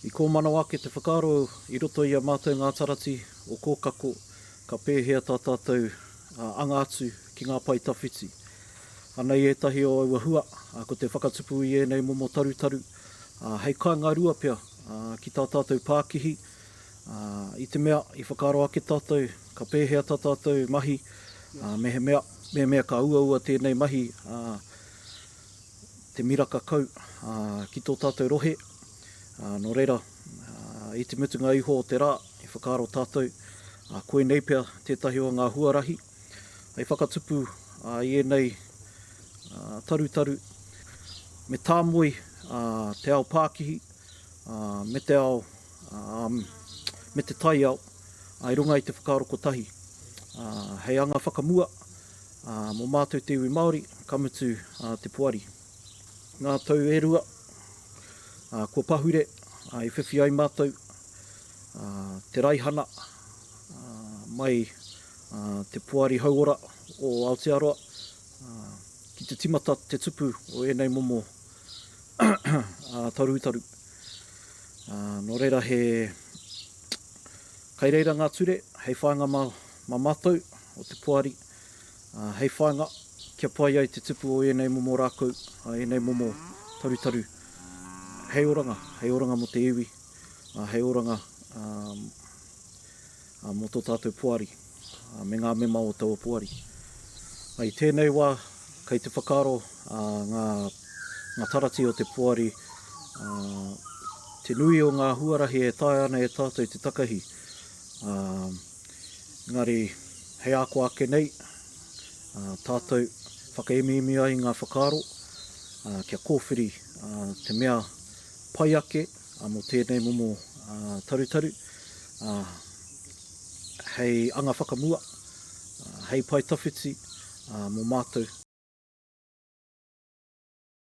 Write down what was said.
I kōmanawa ake te whakaaro i roto i a mātou ngā tarati o Kōkako ka pēhea tā tātou anga atu ki ngā pae tawhiti. Anei ētahi o aua hua, ko te whakatupu i ēnei momo tarutaru hei kāinga rua pea ki tā tātou pākihi, i te mea i whakaaro ake tātou ka pēhea tā tātou mahi mehemea, mehemea ka uaua tēnei mahi te miraka kau ki tō tātou rohe. Nō reira, i te mutunga iho o te rā, i whakaaro tātou, koinei pea tētahi o ngā huarahi hei whakatupu i ēnei tarutaru me tāmoi te ao pākihi me te ao, me te taiao i runga i te whakaaro kotahi hei anga whakamua Mō mātou te iwi Māori, ka mutu te poari. Ngā tau e rua kua pahure i whiwhi ai mātou te raihana mai te Poari Hauora o Aotearoa ki te timata te tupu o ēnei momo tarutaru. Nō reira he kai reira ngā ture hei whāinga mā mātou o te poari hei whāinga kia pai ai te tupu o ēnei momo rākau, ēnei momo tarutaru hei oranga, hei oranga mō te iwi, hei oranga mō tō tātou poari me ngā mema o taua poari. I tēnei wā kei te whakaaro ngā, ngā tarati o te poari te nui o ngā huarahi e taea ana e tātou te takahi. Engari, hei a ko ake nei, tātou whakaemiemi ai ngā whakaaro kia kōwhiri te mea pai ake mō tēnei momo tarutaru hei anga whakamua, hei pae tawhiti mō mātou.